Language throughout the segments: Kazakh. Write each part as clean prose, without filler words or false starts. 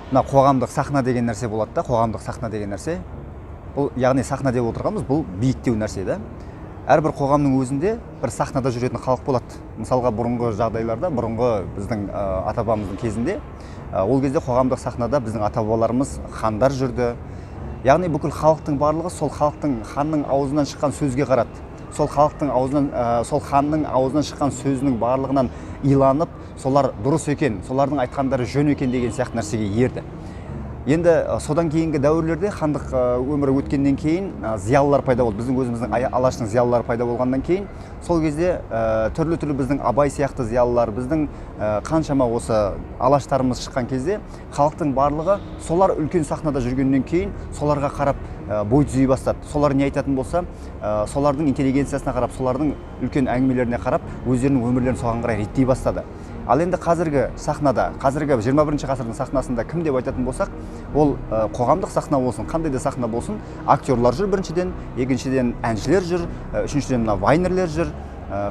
Мына қоғамдық сахна деген нәрсе болады да, қоғамдық сахна деген нәрсе. Бұл, яғни сахна деп отырғанымыз, бұл биіктеу нәрсе да. Әрбір қоғамның өзінде бір сахнада жүретін халық болады. Мысалға, бұрынғы жағдайларда, бұрынғы біздің ата-бабамыздың кезінде, ол кезде қоғамдық сахнада біздің ата-бабаларымыз, хандар жүрді. Яғни бүкіл халықтың барлығы сол халықтың, ханның аузынан шыққан сөзге қарады. Сол халықтың аузынан, сол ханның аузынан шыққан сөзінің барлығынан иланып, солар дұрыс екен, солардың айтқандары жөн екен деген сияқты нәрсеге ерді. Енді содан кейінгі дәуірлерде, хандық өмірі өткеннен кейін, зиялылар пайда болды. Біздің өзіміздің Алаштың зиялылары пайда болғаннан кейін, сол кезде түрлі-түрлі біздің Абай сияқты зиялылар, біздің қаншама осы алаштарымыз шыққан кезде, халықтың барлығы солар үлкен сахнада жүргеннен кейін соларға қарап бой түзей бастады. Солар не айтатын болса, солардың интеллигенциясына қарап, солардың үлкен әңгімелеріне қарап, өздерінің өмірлерін соған қарай реттей бастады. Ал енді қазіргі сахнада, қазіргі 21 ғасырдың сахнасында кім деп айтатын болсақ, ол қоғамдық сахна болсын, қандай да сахна болсын, актерлар жүр біріншіден, екіншіден әншілер жүр, үшіншіден мына вайнерлер жүр,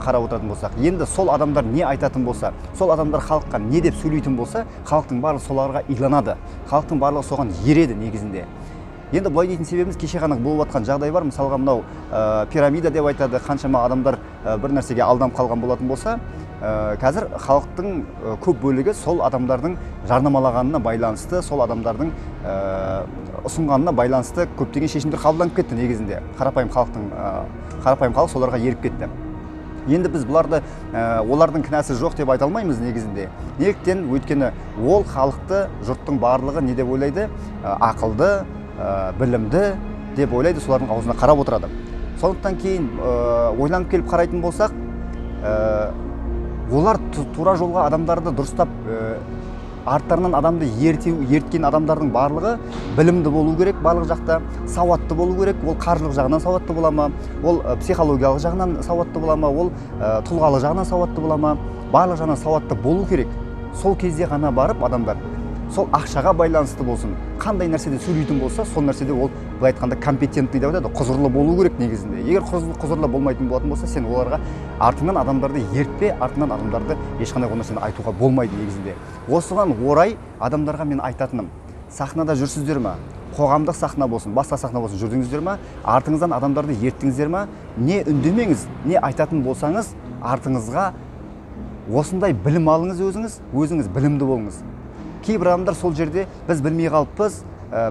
қарап отыратын болсақ. Енді сол адамдар не айтатын болса, сол адамдар халыққа не деп сөйлейтін болса, халықтың барлығы соларға иланады, халықтың барлығы соған ереді негізінде. Енді былай дейтін себебіміз, кеше ғана болып жатқан жағдай бар. Мысалға, мынау пирамида деп айтады, қаншама адамдар бір нәрсеге алданып қалған болатын болса, қазір халықтың көп бөлігі сол адамдардың жарнамалағанына байланысты, сол адамдардың ұсынғанына байланысты көптеген шешімдер қабылданып кетті негізінде. Қарапайым халық соларға еріп кетті. Енді біз бұларды, олардың кінәсі жоқ деп айта алмаймыз негізінде. Неліктен? Өйткені ол халықты жұрттың барлығы не деп ойлайды? Ақылды, білімді деп ойлайды, солардың аузына қарап отырады. Сондықтан кейін ойланып келіп қарайтын болсақ, олар тура жолға адамдарды дұрыстап, арттарынан адамды ерткен адамдардың барлығы білімді болу керек, барлық жақта сауатты болу керек. Ол қаржылық жағынан сауатты бола ма, ол психологиялық жағынан сауатты бола ма, ол тұлғалық жағынан сауатты бола ма, барлық жағынан сауатты болу керек. Сол кезде ғана барып адамдар сол ақшаға байланысты болсын, қандай нәрседе сөйлейтін болса, сол нәрседе ол, былай айтқанда, компетентный деп айтады, құзырлы болу керек негізінде. Егер құзырлы болмайтын болатын болса, сен оларға артыңнан адамдарды ертпе, артыңнан адамдарды ешқандай ол нәрсені айтуға болмайды негізінде. Осыған орай адамдарға мен айтатыным, сахнада жүрсіздер ма, қоғамдық сахна болсын, басқа сахна болсын, жүрдіңіздер ма, артыңыздан адамдарды ерттіңіздер ма, не үндемеңіз, не айтатын болсаңыз, артыңызға осындай білім алыңыз, өзіңіз білімді болыңыз. Кейбір адамдар сол жерде біз білмей қалыппыз,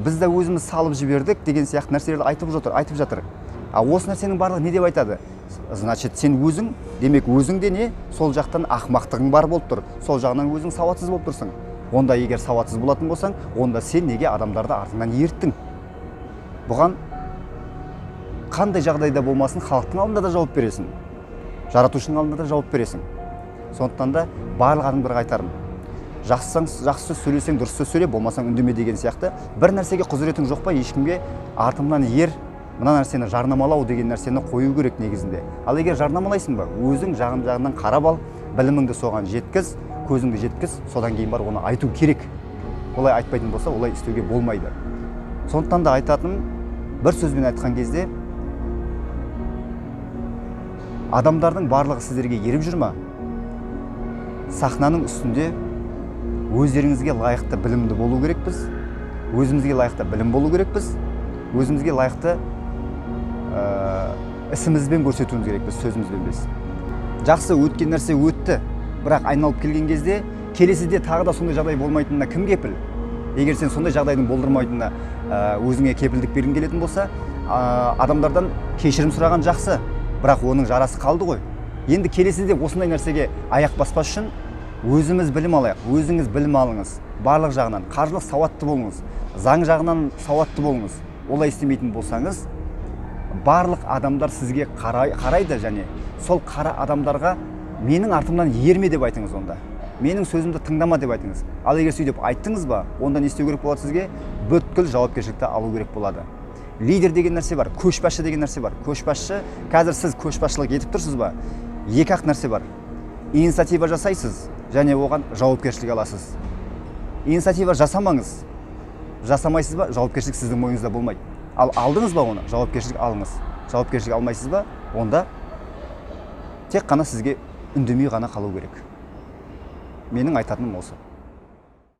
біз де өзіміз салып жібердік деген сияқты нәрселерді айтып жатыр. А осы нәрсенің барлығы не деп айтады? Значит, сен өзің, демек өзің де не, сол жақтан ақымақтығың бар болып тұр, сол жағынан өзің сауатсыз болып тұрсың. Онда егер сауатсыз болатын болсаң, онда сен неге адамдарды артыңнан ерттің? Бұған қандай жағдайда болмасын халықтың алдында да жауап бересің, жаратушының алдында да жауап бересің. Сондықтан да барлық адамдарға айтарым, жақсы сөз сөйлесең, дұрыс сөз сөйле, болмасаң үндеме деген сияқты. Бір нәрсеге құзыретің жоқ па, ешкімге артымнан ер, мына нәрсені жарнамалау деген нәрсені қою керек негізінде. Ал егер жарнамалайсың ба, өзің жағын жағынан қарап ал, біліміңді соған жеткіз, көзіңді жеткіз, содан кейін барып оны айту керек. Олай айтпайтын болса, олай істеуге болмайды. Сондықтан да айтатыным, бір сөзбен айтқан кезде, адамдардың барлығы сіздерге еріп жүр ма? Сахнаның үстінде өздеріңізге лайықты білімді болу керекпіз, өзімізге лайықты білім болу керекпіз, өзімізге лайықты ісімізбен көрсетуіміз керекпіз, сөзімізбен емес. Жақсы, өткен нәрсе өтті, бірақ айналып келген кезде келесіде тағы да сондай жағдай болмайтынына кім кепіл? Егер сен сондай жағдайдың болдырмайтынына өзіңе кепілдік бергің келетін болса, адамдардан кешірім сұраған жақсы, бірақ оның жарасы қалды ғой. Енді келесіде осындай нәрсеге аяқ баспас үшін өзіміз білім алайық, өзіңіз білім алыңыз, барлық жағынан қаржылық сауатты болыңыз, заң жағынан сауатты болыңыз. Олай істемейтін болсаңыз, барлық адамдар сізге қарайды және сол қара адамдарға менің артымнан ерме деп айтыңыз онда. Менің сөзімді тыңдама деп айтыңыз. Ал егер сөйтіп айттыңыз ба, онда не істеу керек болады сізге? Бүткіл жауапкершілікті алу керек болады. Лидер деген нәрсе бар, көшбасшы деген нәрсе бар. Көшбасшы, қазір сіз көшбасшылық етіп тұрсыз ба? Екі ақ нәрсе бар. Инициатива жасайсыз және оған жауапкершілік аласыз. Инициатива жасамаңыз. Жасамайсыз ба, жауапкершілік сіздің мойныңызда болмайды. Ал алдыңыз ба оны, жауапкершілік алыңыз. Жауапкершілік алмайсыз ба, онда тек қана сізге үндемей ғана қалу керек. Менің айтатыным осы.